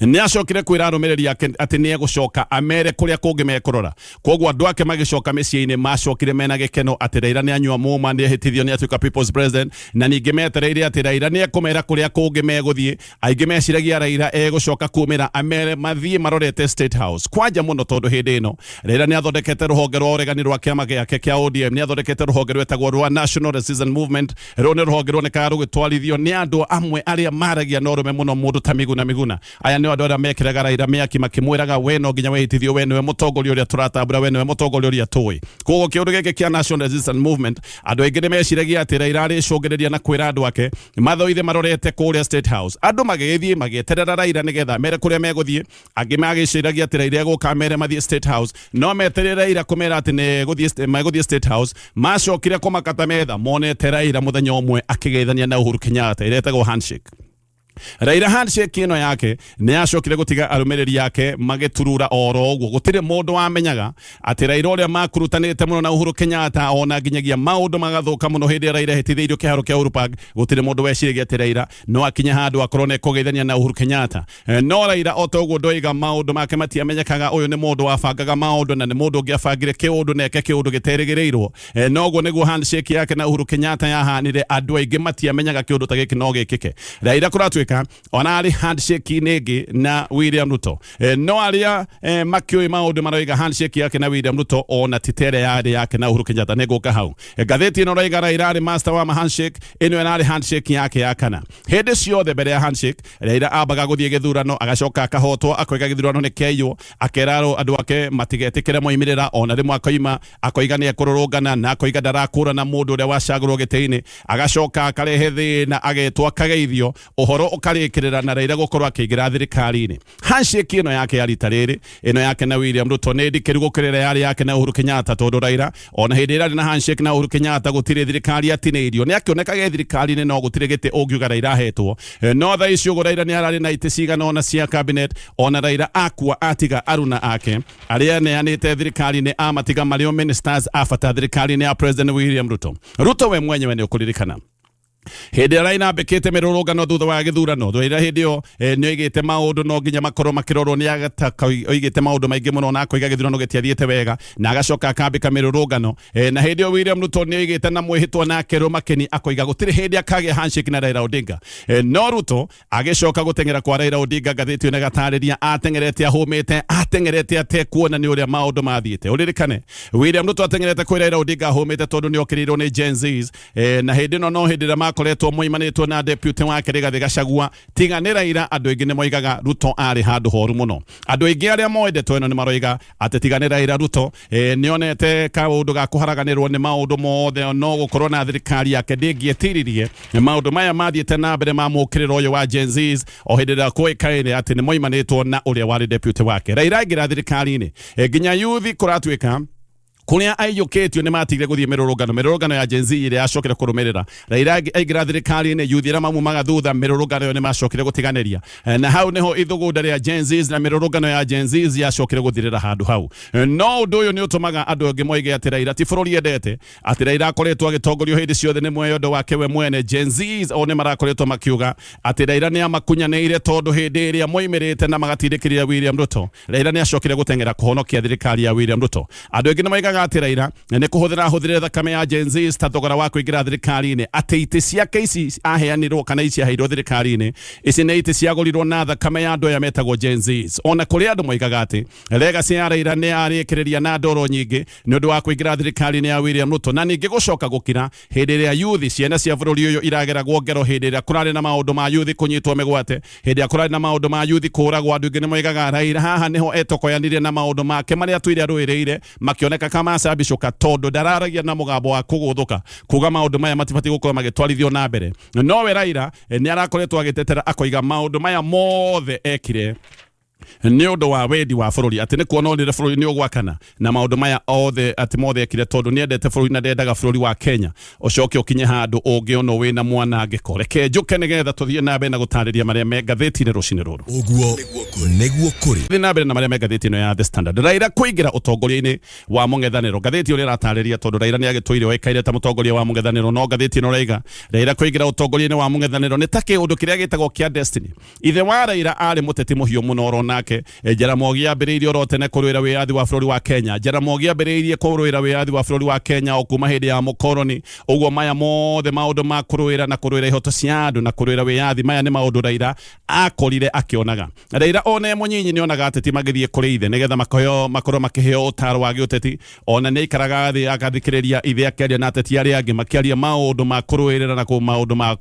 Nĩ acokire kwĩra arũmĩrĩri ake atĩ nĩ egũcoka amere kũrĩa kũngĩ mekũrora. Koguo andũ ake magĩcoka mĩciĩ-inĩ, macokire mena gĩkeno atĩ Raila nĩ anyua muma, nĩ ehĩtithio, nĩ atuĩka People's President, na ningĩ metereire atĩ Raila nĩ ekũmera kũrĩa kũngĩ megũthiĩ. Aingĩ meciragia Raila egũcoka kumĩra amere mathiĩ marorete State House kwanja mũno, tondũ hĩndĩ ĩno Raila nĩ athondekete rũhonge rwa ũregani rwa kĩama gĩake kĩa ODM, nĩ athondekete rũhonge rwetagwo rwa National Resistance Movement. Rũrũ nĩ rũhonge ruonekaga rũgĩtwarithio nĩ andũ amwe arĩa maragia na ũrũme mũno, mũndũ ta Miguna Miguna. Aya nĩo andũ arĩa mekĩraga Raila mĩaki makĩmwĩraga we no nginya wĩhĩtithio, we nĩwe mũtongoria ũrĩa tũratambũra, we nĩwe mũtongoria ũrĩa tũĩ. Koguo kĩũndũ gĩkĩ kĩa National Resistance Movement, andũ aingĩ nĩ meciragia atĩ Raila arĩcũngĩrĩria na kwĩra andũ ake mathoithe marorete kũrĩa State House. Andũ magĩgĩthiĩ magĩeterera Raila nĩgetha mere kũrĩa megũthiĩ. Angĩ magĩciragia atĩ Raila egũka amere mathiĩ State House, no metereire Raila kũmera atĩ nĩ megũthiĩ State House. Macokire kũmakata metha monete Raila mũthenya ũmwe akĩgeithania na Uhuru Kenyatta, ĩrĩa ĩtagwo handshake. Raila handshake ĩno yake nĩ yacokire gũtiga arũmĩrĩri ake magĩturura oro ũguo. Gũtirĩ mũndũ wamenyaga atĩ Raila ũrĩa makurutanĩte mũno na Uhuru Kenyatta, ona nginyagia maũndũ magathũka mũno hĩndĩ ĩrĩa Raila ehĩtithĩirio kĩharo kĩa Uhuru Park, gũtirĩ mũndũ weciragia atĩ Raila no akinye handũ akorwo nĩ ekũgeithania na Uhuru Kenyatta. No Raila o ta ũguo ndoiga maũndũ make matiamenyekaga. Ũyũ nĩ mũndũ wabangaga maũndũ, na nĩ mũndũ ũngĩabangire kĩũndũ na eke kĩũndũ gĩterĩgĩrĩirwo. Noguo nĩguo handshake yake na Uhuru Kenyatta yahanire, andũ aingĩ matiamenyaga kĩũndũ ta gĩkĩ no gĩkĩke. Raila kũratuĩka ona arĩ handshake-inĩ ĩngĩ na William Ruto. No arĩa makĩũĩ maũndũ maroiga handshake yake na William Ruto ona ti ta ĩrĩa yarĩ yake na Uhuru Kenyatta. Nĩ ngũka hau. Ngathĩti ĩno ĩroiga Raila arĩ master wa handshake, ĩno ĩrarĩ handshake yake ya kana. Hĩndĩ ciothe mbere ya handshake, Raila ambaga gũthiĩ gĩthurano agacoka akahotwo, akoiga gĩthurano nĩ kĩaiywo, akera andũ ake matigetĩkĩre moimĩrĩra, ona rĩmwe akoima akoiga nĩ ekũrũrũngana na akoiga ndarakũrana mũndũ ũrĩa wacagũrwo gĩtĩ-inĩ, agacoka akarehe thĩna, agetwo akageithio. Ũhoro ũkarĩkĩrĩra na Raila gũkorwo akĩingĩra thirikari-inĩ. Handshake ĩno yake ya rita rĩrĩ, ĩno yake na William Ruto, nĩ ndikĩru gũkĩra ĩrĩa yarĩ yake na Uhuru Kenyatta, tondũ Raila ona hĩndĩ ĩrĩa arĩ na handshake na Uhuru Kenyatta gũtirĩ thirikari atinĩirio. Nĩ akĩonekaga e thirikari-inĩ no gũtirĩ gĩtĩ ũngiuga Raila ahetwo. No thaa ici ũguo Raila nĩ ararĩ na itĩ cigana ũna cia cabinet. Ona Raila akua atiga aruna ake arĩa aneanĩte thirikari-inĩ, amatiga marĩ o ministers a bata thirikari-inĩ ya President William Ruto. Ruto we mwenyewe nĩ ũkũririkana hĩndĩ ĩrĩa Raila ambĩkĩte mĩrũrũngano thutha wa gĩthurano. Raila hĩndĩ ĩyo nĩ oigĩte maũndũ no nginya makorwo makĩrorwo, nĩ oigĩte maũndũ maingĩ mũno na akoiga gĩthurano gĩtiathiĩte wega, na agacoka akambĩka mĩrũrũngano. Na hĩndĩ ĩyo William Ruto nĩ oigĩte na mwĩhĩtwa na akerwo makeni, akoiga gũtirĩ hĩndĩ akagĩa handshake na Raila Odinga. No Ruto agĩcoka gũteng'era kwa Raila Odinga, ngathĩti ĩno ĩgatarĩria ateng'erete ahũmĩte, ateng'erete atekuona nĩ ũrĩa maũndũ mathiĩte. Ũririkane William Ruto ateng'erete kwĩ Raila Odinga ahũmĩte tondũ nĩ okĩrĩirwo nĩ Gen Zs. Na hĩndĩ ĩno no hĩndĩ ĩrĩa makoretwo moimanĩtwo na deputy wake Rigathĩ Gachagua. Tiga nĩ Raila, andũ aingĩ nĩ moigaga Ruto arĩ handũ horu mũno. Andũ aingĩ arĩa moĩ ndeto ĩno nĩ maroiga atĩ tiga nĩ Raila, Ruto nĩ onete kaũndũ ga kũharaganĩrwo nĩ maũndũ mothe, no gũkorwo na thirikari yake ndĩngĩetiririe maũndũ maya mathiĩte na mbere ma mũkĩrĩro ũyũ wa Gen Zs, o hĩndĩ ĩrĩa kũĩkaine atĩ nĩ moimanĩtwo na ũrĩa warĩ deputy wake. Raila aingĩra thirikari-inĩ, nginya yuthi kũratuĩka kũrĩa aiyũkĩtio nĩ matigire gũthiĩ mĩrũrũngano. Mĩrũrũngano ya Gen Z ĩrĩa yacokire kũrũmĩrĩra Raila aingĩra thirikari-inĩ, yuthi arĩa maumaga thutha mĩrũrũngano ĩyo nĩ macokire gũtiganĩria. Na hau nĩho ithugunda rĩa Gen Z na mĩrũrũngano ya Gen Z yacokire gũthirĩra handũ hau. No ũndũ ũyũ nĩ ũtũmaga andũ angĩ moige atĩ Raila ti bũrũri endete, atĩ Raila akoretwo agĩtongorio hĩndĩ ciothe nĩ mwĩyendo wake we mwene. Gen Z o nĩ marakoretwo makiuga atĩ Raila nĩ amakunyanĩire, tondũ hĩndĩ ĩrĩa moimĩrĩte na magatindĩkĩrĩria William Ruto, Raila nĩ acokire gũteng'era kũhonokia thirikari ya William Ruto. Andũ aingĩ nĩ moigaga atĩ Raila nĩ kũhũthĩra ahũthĩrire thakame ya Gen Z ta thogora wa kũingĩra thirikari-inĩ, atĩ itĩ ciake ici aheanirwo kana ici aheirwo thirikari-inĩ ici nĩ itĩ ciagũrirwo na thakame ya andũ aya metagwo Gen Z. Ona kũrĩ andũ moigaga atĩ legacy ya Raila nĩ yarĩkĩrĩria na ndoro nyingĩ nĩ ũndũ wa kũingĩra thirikari-inĩ ya William Ruto, na ningĩ gũcoka gũkira hĩndĩ ĩrĩa yuthi ciana cia bũrũri ũyũ irageragwo ngero, hĩndĩ ĩrĩa kũrarĩ na maũndũ ma yuthi kũnyitwo mĩgwate, hĩndĩ ĩrĩa kũrarĩ na maũndũ ma yuthi kũragwo. Andũ aingĩ nĩ moigaga Raila haha nĩho etokoyanirie na maũndũ make marĩa atũire arũĩrĩire makĩoneka kamacambicũka, tondũ ndararagia na mũgambo wa kũgũthũka kuga maũndũ maya matibatiĩ gũkorwo magĩtwarithio na mbere. Nowe Raila nĩ arakoretwo agĩtetera, akoiga maũndũ maya mothe ekire nĩ ũndũ wa wendi wa bũrũri, atĩ nĩ kuona onire bũrũri nĩ ũgwakana, na maũndũ maya othe atĩ mothe ekire tondũ nĩ endete bũrũri na ndendaga bũrũri wa Kenya ũcoke ũkinye handũ ũngĩonwo wĩna mwanangĩko. Reke njũke nĩgetha tũthiĩ na mbere na gũtarĩria marĩa me ngathĩti-inĩ rũcinĩ rũrũ. Ũguo nĩguo kũrĩ. Thiĩ na mbere na marĩa me ngathĩti ĩno ya The Standard. Raila kũingĩra ũtongoria-inĩ wa mũng'ethanĩro. Ngathĩti ĩyo ĩratarĩria tondũ Raila nĩ agĩtũire oĩkaine ta mũtongoria wa mũng'ethanĩro, no ngathĩti ĩno ĩraiga Raila kũingĩra ũtongoria-inĩ wa mũng'ethanĩro nĩ ta kĩũndũ kĩrĩa gĩtagwo kĩa destiny. Ithe wa Raila arĩ mũteti mũhiũ mũno oro nake. Jaramogi ambĩrĩirie oro tene kũrũĩra wĩyathi wa bũrũri wa Kenya. Jaramogi ambĩrĩirie kũrũĩra wĩyathi wa bũrũri wa Kenya o kuma hĩndĩ ya mũkoroni. Ũguo maya mothe maũndũ ma kũrũĩra na kũrũĩra ihoto cia andũ na kũrũĩra wĩyathi, maya nĩ maũndũ Raila akorire akĩonaga. Raila ona e mũnyinyi nĩ onaga ateti magĩthiĩ kũrĩ ithe nĩgetha makorwo makĩheo ũtaro wa gĩũteti. Ona nĩ aikaraga thĩ agathikĩrĩria ithe akĩaria na ateti arĩa angĩ makĩaria maũndũ ma kũrũĩrĩra na maũndũ ma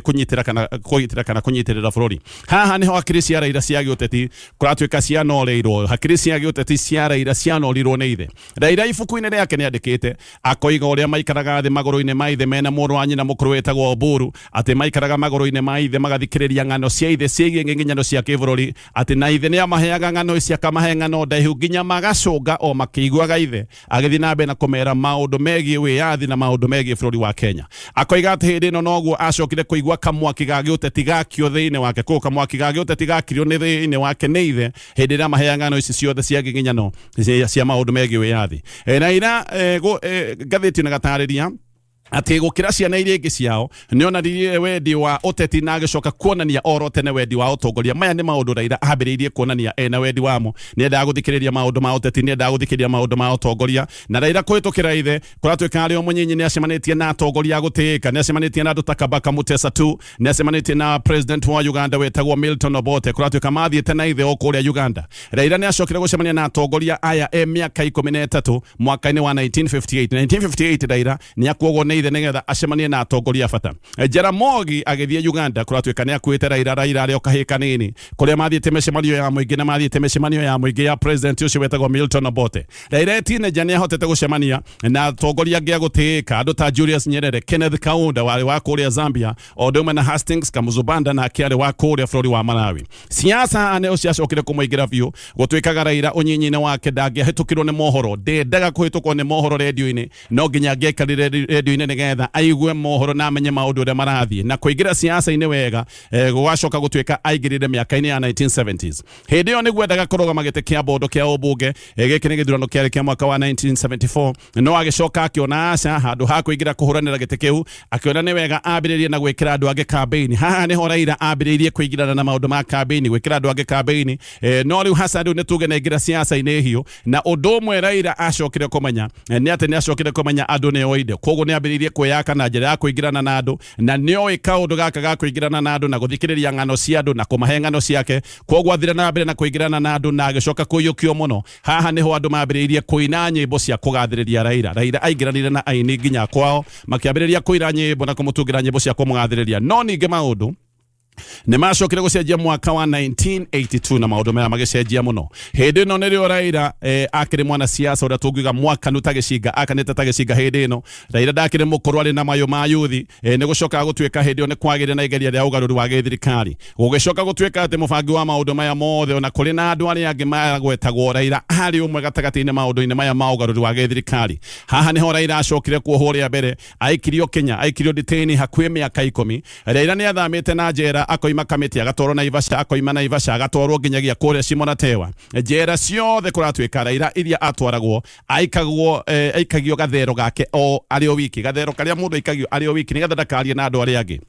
kũnyitĩra kana kũgitĩra kana kũnyitĩrĩra bũrũri. Haha nĩho hakiri cia Raila cia gĩũteti kũratuĩka cianoreirwo. Hakiri cia gĩũteti cia Raila cianorirwo nĩ ithe. Raila ibuku-inĩ rĩake nĩ andĩkĩte akoiga ũrĩa maikaraga thĩ magũrũ-inĩ ma ithe mena mũrũ wa nyina mũkũrũ wĩtagwo Oburu, atĩ maikaraga magũrũ-inĩ ma ithe magathikĩrĩria ng'ano cia ithe ciĩgiĩ ng'ing'inyano cia kĩbũrũri, atĩ na ithe nĩ amaheaga ng'ano ici, akamahe ng'ano ndaihu nginya magacũnga o makĩiguaga ithe agĩthiĩ na mbere na kũmera maũndũ megiĩ wĩyathi na maũndũ megiĩ bũrũri wa Kenya. Akoiga atĩ hĩndĩ ĩno noguo acokire kũigua kamwaki ga gĩũteti gakio thĩinĩ wake. Kũu kamwaki ga gĩũteti gakirio nĩ thĩinĩ wake nĩ ithe hĩndĩ ĩrĩa amaheaga ng'ano ici ciothe cia ng'ing'inyano cia maũndũ megiĩ wĩyathi. Raila ngathĩti ĩno ĩgatarĩria atĩ gũkĩra ciana iria ingĩ ciao nĩ onanirie wendi wa ũteti na agĩcoka kuonania oro tene wendi wa ũtongoria. Maya nĩ maũndũ Raila ambĩrĩirie kuonania ena wendi wamo. Nĩ endaga gũthikĩrĩria maũndũ ma ũteti, nĩ endaga gũthikĩrĩria maũndũ ma ũtongoria. Na Raila kũhĩtũkĩra ithe kũratuĩka arĩ o mũnyinyi nĩ acemanĩtie na atongoria a gũtĩĩka, nĩ acemanĩtie na andũ ta Kabaka Mutesa II, nĩ acemanĩtie na president wa Uganda wetagwo Milton Obote. Kũratuĩka mathiĩte na ithe o kũrĩa Uganda. Raila nĩ acokire gũcemania na atongoria aya e mĩaka 13 mwaka-inĩ wa 1958. 1958 Raila nĩ akuagwo nĩ ithe nĩgetha acemanie na atongoria a bata. Jaramogi agĩthiĩ Uganda kũratuĩka nĩ akuĩte Raila. Raila arĩ o kahĩĩ kanini, kũrĩa mathiĩte mĩcemanio ya mũingĩ, na mathiĩte mĩcemanio ya mũingĩ ya president ũcio wetagwo Milton Obote. Raila e teenager nĩ ahotete gũcemania na atongoria angĩ a gũtĩĩka, andũ ta Julius Nyerere, Kenneth Kaunda warĩ wa kũrĩa Zambia, o ũndũ ũmwe na Hastings Kamuzubanda nake arĩ wa kũrĩa bũrũri wa Malawi. Siasa nĩo ciacokire kũmũingĩra biũ. Gũtuĩkaga Raila ũnyinyi-inĩ wake ndangĩahĩtũkirwo nĩ mohoro, ndendaga kũhĩtũkwo nĩ mohoro redio-inĩ, no nginya angĩaikarire redio-inĩ nĩgetha aigue mohoro na amenye maũndũ ũrĩa marathiĩ. Na kũingĩra siasa-inĩ wega gũgacoka gũtuĩka aingĩrire mĩaka-inĩ ya 1970s. Hĩndĩ ĩyo nĩguo endaga kũrũgama gĩtĩ kĩa bondo kĩa ũmbunge. Gĩkĩ nĩ gĩthurano kĩarĩ kĩa mwaka wa 1974, no agĩcoka akĩona aca, handũ ha kũingĩra kũhũranĩra gĩtĩ kĩu, akĩona nĩ wega ambĩrĩrie na gwĩkĩra andũ angĩ kambĩini. Haha nĩho Raila ambĩrĩirie kũingĩrana na maũndũ ma kambĩini, gwĩkĩra andũ angĩ kambĩini. No rĩu hasa rĩu nĩ tuge nĩ aingĩra siasa-inĩ hiũ. Na ũndũ ũmwe Raila acokire kũmenya nĩ atĩ nĩ acokire kũmenya andũ nĩ oĩ indo, koguo nĩ ambĩrĩirie kwĩyaka na njĩra ya kũingĩrana na andũ, na nĩ oĩ kaũndũ gaka ga kũingĩrana na andũ na gũthikĩrĩria ng'ano cia andũ na kũmahe ng'ano ciake. Koguo athire na mbere na kũingĩrana na andũ na agĩcoka kũiyũkio mũno. Haha nĩho andũ mambĩrĩirie kũina nyĩmbo cia kũgathĩrĩria Raila. Raila aingĩranire na aini nginya kwao, makĩambĩrĩria kũina nyĩmbo na kũmũtungĩra nyĩmbo cia kũmũgathĩrĩria. No ningĩ maũndũ nĩ macokire gũcenjia mwaka wa 1982, na maũndũ maya magĩcenjia mũno. Hĩndĩ ĩno nĩrĩo Raila akĩrĩ mwanasiasa ũrĩa tũngiuga mwakanu ta gĩcinga, akanĩte ta gĩcinga. Hĩndĩ ĩno Raila ndakĩrĩ mũkũrũ, arĩ na mayũ ma yuthi. Nĩ gũcokaga gũtuĩka hĩndĩ ĩyo nĩ kwagĩire na igeria rĩa ũgarũri wa gĩthirikari. Gũgĩcoka gũtuĩka atĩ mũbangi wa maũndũ maya mothe, ona kũrĩ na andũ arĩa angĩ magwetagwo, Raila arĩ ũmwe gatagatĩ-inĩ maũndũ-inĩ maya ma ũgarũri wa gĩthirikari. Haha nĩho Raila acokire kuohwo rĩa mbere, aikirio Kenya, aikirio detain hakuhĩ mĩaka 10. Raila nĩ athamĩte na njera, akoima Kamiti agatwarwo Naivasha, akoima Naivasha agatwarwo nginyagia kũrĩa Shimo-la-Tewa. Njera ciothe kũratuĩka Raila iria atwaragwo aikagwo, aikagio gathero gake o arĩ o wiki, gathero karĩa mũndũ aikagio arĩ o wiki nĩgetha ndakarie na andũ arĩa angĩ.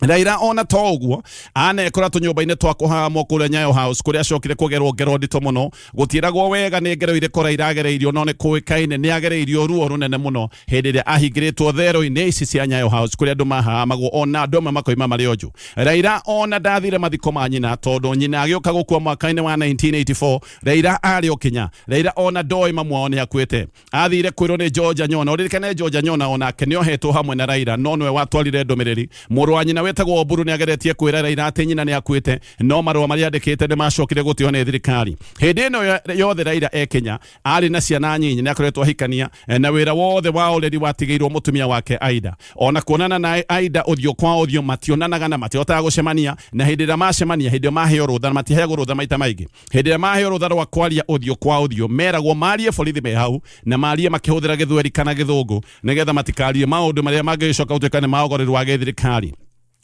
Raila ona to ũguo anekora tũnyũmba-inĩ twa kũhamwo kũrĩa Nyayo House, kũrĩa acokire kũgerwo ngero nditũ mũno. Gũtiĩragwo wega nĩ ngero irĩkũ Raila agereirio, no nĩ kũĩkaine nĩ agereirio ruo rũnene mũno hĩndĩ ĩrĩa ahingĩrĩtwo thero-inĩ ici cia Nyayo House, kũrĩa andũ mahamagwo ona andũ amwe makoima marĩ onju. Raila ona ndathire mathiko ma nyina, tondũ nyina agĩũka gũkua mwaka-inĩ wa 1984 Raila arĩ o Kenya. Raila ona ndoĩ mamu wao nĩ akuĩte, athire kwĩrwo nĩ George Anyona. Ũririkane George Anyona onake nĩ ohetwo hamwe na Raila, no nĩwe watwarire ndũmĩrĩri. Mũrũ wa nyina wĩtagwo Oburu nĩ ageretie kwĩra Raila atĩ nyina nĩ akuĩte, no marũa marĩa andĩkĩte nĩ macokire gũteo nĩ thirikari. Hĩndĩ ĩno yothe Raila e Kenya arĩ na ciana nyinyi, nĩ akoretwo ahikania, na wĩra wothe wa ũreri watigĩirwo mũtumia wake Aida. Ona kuonana na Aida ũthiũ kwa ũthiũ mationanaga na matihotaga gũcemania, na hĩndĩ ĩrĩa macemania, hĩndĩ ĩyo maheo rũtha, na matiheagwo rũtha maita maingĩ, hĩndĩ ĩrĩa maheo rũtha rwa kwaria ũthiũ kwa ũthiũ, meragwo marie borithi me hau na marie makĩhũthĩra Gĩthweri kana Gĩthũngũ, nĩgetha matikarie maũndũ marĩa mangĩgĩcoka gũtuĩka nĩ ma ũgarũri wa gĩthirikari.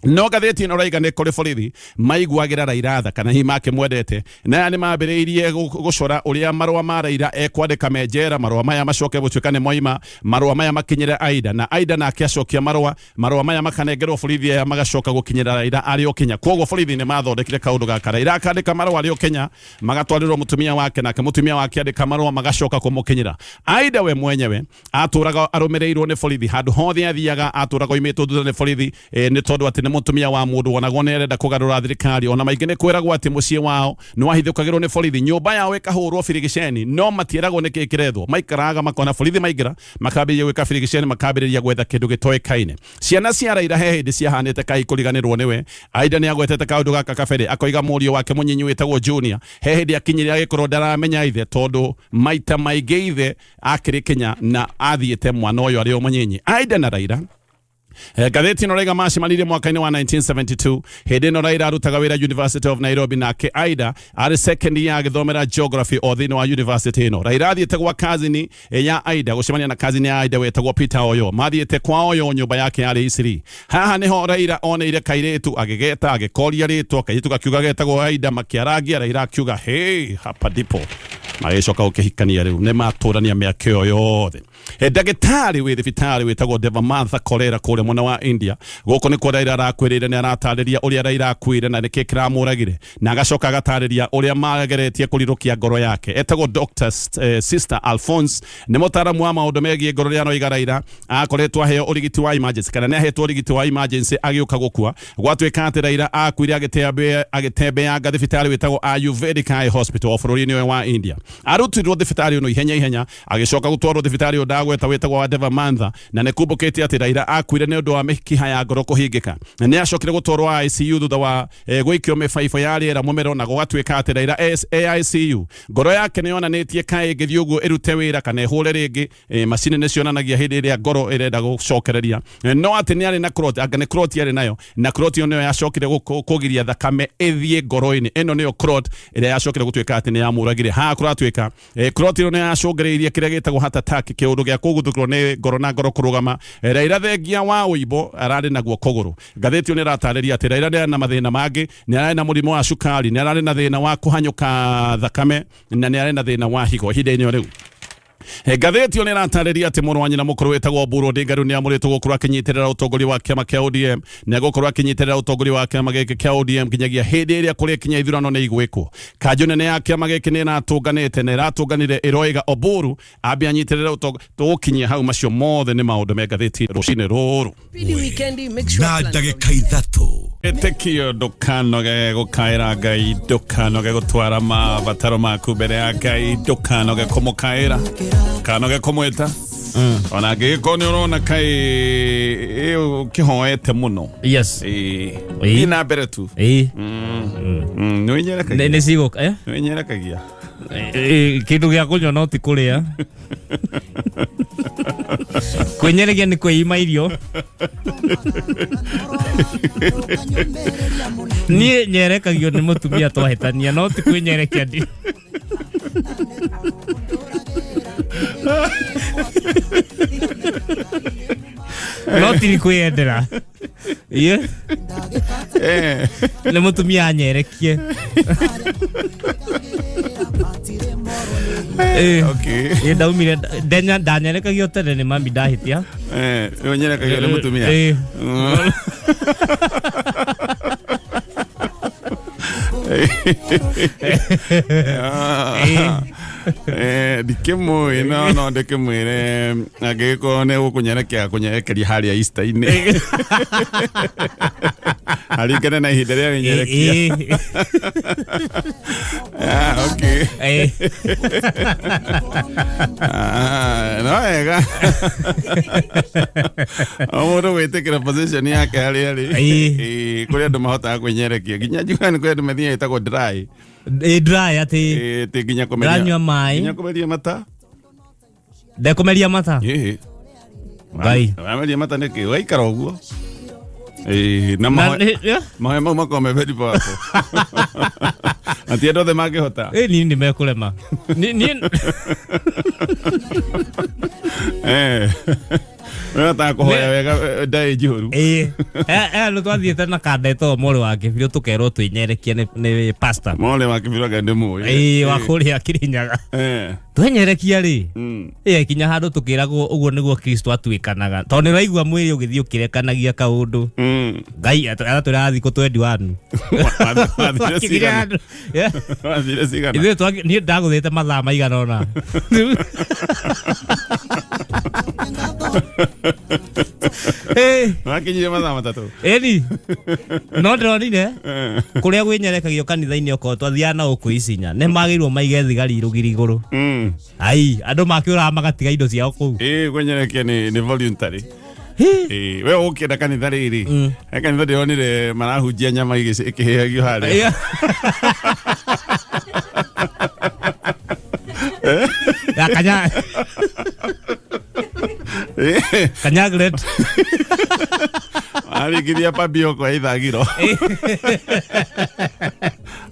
No ngathĩti ĩno raiga nĩ kũrĩ borithi maiguagĩra Raila tha, kana hihi makĩmwendete, na aya nĩ mambĩrĩirie gũcora ũrĩa marũa ma Raila ekwandĩka me njera, marũa maya macoke gũtuĩka nĩ moima, marũa maya makinyĩre Aida, na Aida nake acokia marũa, marũa maya makanengerwo borithi aya, magacoka gũkinyĩra Raila arĩ o Kenya. Koguo borithi nĩ mathondekire kaũndũ gaka: Raila akandĩka marũa arĩ o Kenya, magatwarĩrwo mũtumia wake, nake mũtumia wake andĩka marũa, magacoka kũmũkinyĩra. Aida we mwenyewe atũraga arũmĩrĩirwo nĩ borithi handũ hothe athiaga, atũraga oimĩtwo thutha nĩ borithi, nĩ tondũ atĩ nĩ mũtumia wa mũndũ wonagwo nĩ arenda kũgarũra thirikari. Ona maingĩ nĩ kwĩragwo atĩ mũciĩ wao nĩ wahithũkagĩrwo nĩ borithi, nyũmba yao ĩkahũrwo birigiceni, no matiĩragwo nĩ kĩĩ kĩrethwo. Maikaraga makona borithi maingĩra, makambĩrĩria gwĩka birigiceni, makambĩrĩria gwetha kĩndũ gĩtoĩkaine. Ciana cia Raila he hĩndĩ ciahanĩte kai kũriganĩrwo nĩwe. Aida nĩ agwetete kaũndũ gaka kabere, akoiga mũriũ wake mũnyinyi wĩtagwo Junior he hĩndĩ akinyire agĩkorwo ndaramenya ithe, tondũ maita maingĩ ithe akĩrĩ Kenya na athiĩte mwana ũyũ arĩ o mũnyinyi. Aida na Raila, ngathĩti ĩno raiga macemanirie mwaka-inĩ wa 1972. Hĩndĩ ĩno Raila arutaga wĩra University of Nairobi, nake Aida arĩ second year agĩthomera geography o thĩinĩ wa university ĩno. Raila athiĩte gwa cousin ya Aida, gũcemania na cousin ya Aida wetagwo Peter Oyo. Mathiĩte kwa Oyo, nyũmba yake yarĩ Isiri. Haha nĩho Raila oneire kairĩtu, agĩgeta, agĩkoria rĩtwa, kairĩtu gakiuga getagwo Aida. Makĩarangia, Raila akiuga, "Hey, hapa ndipo." Magĩcoka gũkĩhikania, rĩu nĩ matũrania mĩaka ĩyo yothe. Ndagĩtarĩ wĩ thibitarĩ wĩtagwo Devamantha Kolera kũrĩa mwena wa India, gũkũ nĩkuo Raila arakwĩrĩire. Nĩ aratarĩria ũrĩa Raila akuire na nĩkĩ kĩramũragire, na agacoka agatarĩria ũrĩa mageretie kũrirũkia ngoro yake. Etagwo Dr. Sister Alphonse, nĩ mũtaaramu wa maũndũ megiĩ ngoro. Rĩa aroiga Raila akoretwo aheo ũrigiti wa emergency, kana nĩ ahetwo ũrigiti wa emergency agĩũka gũkua. Gwatuĩka atĩ Raila akuire agĩtembeanga thibitarĩ wĩtagwo Ayurvedic Eye Hospital o bũrũri-inĩ ũyũ wa India. Arutirwo thibitarĩ ĩno ihenya ihenya, agĩcoka gũtwarwo thibitarĩ ũyũ ndagweta wĩtagwo wa Deva Mantha, na nĩ kumbũkĩte atĩ Raila akuire nĩ ũndũ wa mĩkiha ya ngoro kũhingĩka. Na nĩ acokire gũtwarwo ICU thutha wa gũikio mĩbaibũ ya rĩera mũmero, na gũgatuĩka atĩ Raila e ICU. Ngoro yake nĩ yonanĩtie kaĩ ĩngĩthiĩ ũguo ĩrute wĩra kana ĩhũre rĩngĩ. Macini nĩ cionanagia hĩndĩ ĩrĩa ngoro ĩrenda gũcokereria, no atĩ nĩ arĩ na clot, anga nĩ clot yarĩ nayo, na clot ĩyo nĩyo yacokire kũgiria thakame ĩthiĩ ngoro-inĩ. Ĩno nĩyo clot ĩrĩa yacokire gũtuĩka atĩ nĩ yamũragire. Haha kũratuĩka clot ĩyo nĩ yacũngĩrĩirie kĩrĩa gĩtagwo heart attack, kĩũndũ gĩa kũguthũkĩrwo nĩ ngoro na ngoro kũrũgama. Raila thengia wa ũimbo ararĩ naguo kũgũrũ. Ngathĩti ĩyo nĩ ĩratarĩria atĩ Raila nĩ arĩ na mathĩna mangĩ, nĩ ararĩ na mũrimũ wa cukari, nĩ ararĩ na thĩna wa kũhanyũka thakame, na nĩ arĩ na thĩna wa higo ihinda-inĩ o rĩu. Ngathĩti ĩyo nĩ ĩratarĩria atĩ mũrũ wa nyina mũkũrũ wĩtagwo Oburu Odinga rĩu nĩ amũrĩtwo gũkorwo akĩnyitĩrĩra ũtongoria wa kĩama kĩa ODM. Nĩ egũkorwo akĩnyitĩrĩra ũtongoria wa kĩama gĩkĩ kĩa ODM nginyagia hĩndĩ ĩrĩa kũrĩkinya ithurano nĩ igwĩkwo. Kanjũ nene ya kĩama gĩkĩ nĩ ĩratũnganĩte na ĩratũnganire ĩroiga Oburu ambe anyitĩrĩre ũtongoria. Tũgũkinyia hau, macio mothe nĩ maũndũ me ngathĩti rũcinĩ rũrũ. Pidi weekendi, make sure na plan for ndagĩka ithatũ. Ĩtĩkio, ndũkanoge gũkaĩra Ngai, ndũkanoge gũtwara mabataro maku mbere ya Ngai, ndũkanoge kũmũkaĩra, ndũkanoge kũmwĩta, ona angĩgĩkorwo nĩ ũrona kaĩ ũkĩhoete mũno. Yes. Ĩĩ. Ĩĩ. Thiĩ na mbere tu. Ĩĩ. Nĩ wĩnyerekagia. Nĩ cigũka, eh? Nĩ wĩnyerekagia. Kĩndũ gĩa kũnyua no ti kũrĩa. Kwĩnyerekia nĩ kwĩima irio. Niĩ nyerekagio nĩ mũtumia twahĩtania, no ti kwĩnyerekia ndi. No ti kwĩyendera. Iye. Nĩ mũtumia anyerekie. Okay. Ĩ ndaumire ndenya ndanyerekagio tene nĩ mami ndahĩtia. Nĩ ũnyerekagio nĩ mũtumia. Ĩ. Ndikĩmũĩ, no ndĩkĩmwĩre angĩgĩkorwo nĩ gũkũnyerekea kũnyerekeria harĩa Easter-inĩ, aringane na ihinda rĩa wĩnyerekia. Ah, okay. Ah, no wega o mũndũ gwĩtĩkĩra position yake harĩa arĩ. Ĩĩ. Ĩĩ, kũrĩ andũ mahotaga kwĩnyerekia nginya njugaga nĩ kũrĩ andũ mathiaga ĩtagwo dry. Ĩ dry atĩ. Ĩĩ, tĩ nginya kũmeria. Ndanyua maĩ. Nginya kũmeria mata. Ndekũmeria mata. Ĩĩ. Ngai. Wameria mata nĩkĩ waikara ũguo? Ĩĩ, na Na mahoya mau makorwo me very powerful na ti andũ othe mangĩhota. Ĩ niĩ nĩ mekũrema. Niĩ Ũrataga kũhoya wega, ndaĩ njihũru. Ĩĩ. Nĩ twathiĩte na kanda ĩtagwo Mori wa Kĩbirũ tũkerwo twĩnyerekie nĩ pastor. Mole wa Kĩbirũ anga ndĩ mũĩ. Ĩĩ, wa kũrĩa Kĩrĩnyaga. Twenyerekia rĩ, ĩ kinya handũ tũkĩragwo ũguo nĩguo Kristo atuĩkanaga, tondũ nĩ ũraigua mwĩrĩ ũgĩthiĩ ũkĩrekanagia kaũndũ. Ngai aratwĩra thikũ 21. Wathire Twakinyire cigana? handũ- Yeah. Wathire cigana? Ithuĩ niĩ ndagũthĩte mathaa maigana ũna. Wakinyire mathaa 3. Ĩni no ndĩronire kũrĩa gwĩnyerekagio kanitha-inĩ, okorwo twathiaga na gũkũ Isinya, nĩ magĩrĩirwo maige thigari rũgiri igũrũ. Ai andũ makĩũraga magatiga indo ciao kũu. Ĩĩ, kwĩnyerekia nĩ voluntary. Ĩĩ, we ũkĩenda kanitha rĩrĩ, he kanitha ndĩronire marahunjia nyama ĩkĩhĩhagio harĩa. Ya kanya kanyagret. Marĩkithia pambio kwa ithagiro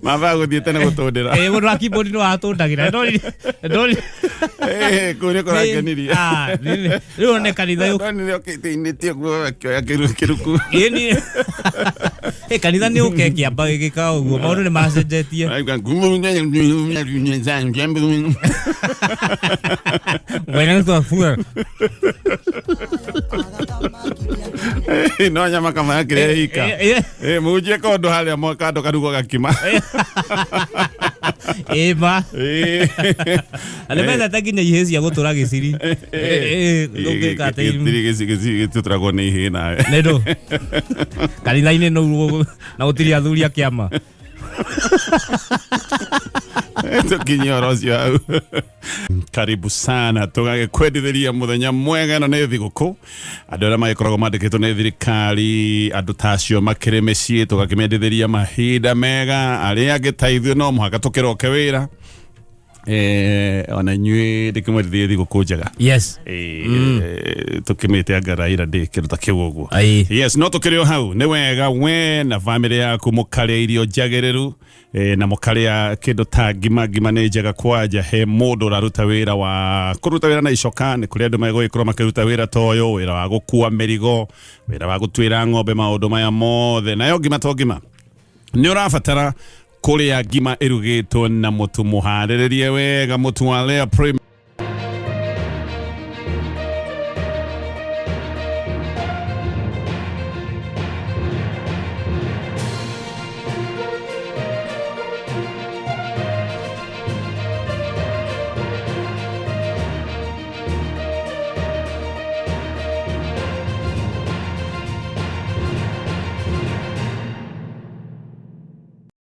mabaga gũthiĩ tene gũtũndĩra. Ĩ mũndũ wa keyboard nĩ watũndagĩra ndori. Kũu nĩ kũrangenirie. Ah, rĩu one kanitha yũ Ndonire ũkĩte inĩtie guo akĩoya kĩruku. Ĩni. Ĩ kanitha nĩ ũke kĩamba gĩgĩka ũguo, maũndũ nĩ macenjetie. Arauga, Ngwena twabua. No nyama kama yakĩrĩa ika. Mũhunjie kondo harĩa kando karugo gakima. Ĩ ma. Na nĩ mendete nginya ihĩ cia gũtũra gĩciri. Ndũngĩka atĩ Gĩtũragwo nĩ ihĩ nawe. Nĩ ndũ. Kanitha-inĩ no na gũtirĩ athuri a kĩama. Tũkinyie ũhoro ũcio hau. Karibu sana, tũgagĩkwendithĩria mũthenya mwega. Ĩno nĩ thigũkũ, andũ arĩa magĩkoragwo mandĩkĩtwo nĩ thirikari, andũ ta acio makĩrĩ mĩciĩ, tũgakĩmendithĩria mahinda mega. Arĩa angĩ ta ithuĩ no mũhaka tũkĩroke wĩra. Ona inyuĩ ndĩkĩmwendithĩrie thigũkũ njega. Tũkĩmĩte anga Raila ndĩ kĩndũ ta kĩu ũguo. Yes, no tũkĩrĩ o hau, nĩ wega we na bamĩrĩ yaku mũkarĩa irio njagĩrĩru, na mũkarĩa kĩndũ ta ngima. Ngima nĩ njega kwanja he mũndũ ũraruta wĩra wa kũruta wĩra na icoka. Nĩ kũrĩ andũ megũgĩkorwo makĩruta wĩra ta ũyũ, wĩra wa gũkua mĩrigo, wĩra wa gũtuĩra ng'ombe, maũndũ maya mothe. Nayo ngima to ngima, nĩ ũrabatara kũrĩa ngima ĩrugĩtwo na mũtu mũharĩrĩrie wega, mũtu wa Lea Premium.